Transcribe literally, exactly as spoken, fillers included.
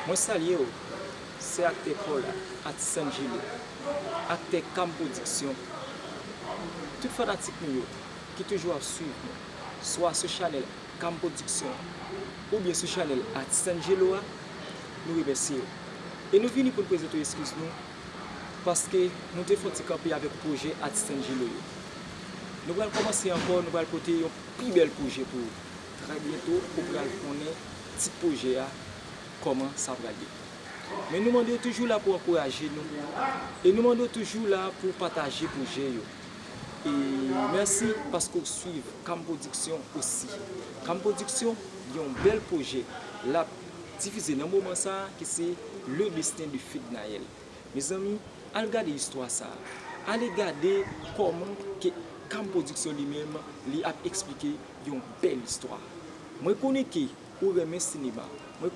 Mwen salye w, se aktè Paul la, atis Angelo, aktè Cam Production. Tout fanatik nou yo ki toujou ap swiv nou, swa sou chanèl Cam Production oubyen sou chanèl atis Angelo a, nou remèsye yo. E nou vini pou n prezante w eskiz nou, paske nou te fè yon ti kanpe avèk pwojè atis Angelo yo. Nou pral kòmanse ankò, nou pral pote yon pi bèl pwojè pou ou. Trè byento, ou pral konnen tit pwojè a, kòman sa pral ye. Men nou mande w toujou la pou ankouraje nou. E nou mande w toujou la pou pataje pwojè yo. E mèsi paske w swiv Cam Production osi. Cam Production gen yon bèl pwojè l ap difize nan moman sa a ki se Le Destin de Fednaelle. Mezanmi, al gade istwa sa a. Ale gade kòman ke Cam Production li menm, li ap eksplike yon bèl istwa. Mwen konnen ke ou renmen sinema. Mwen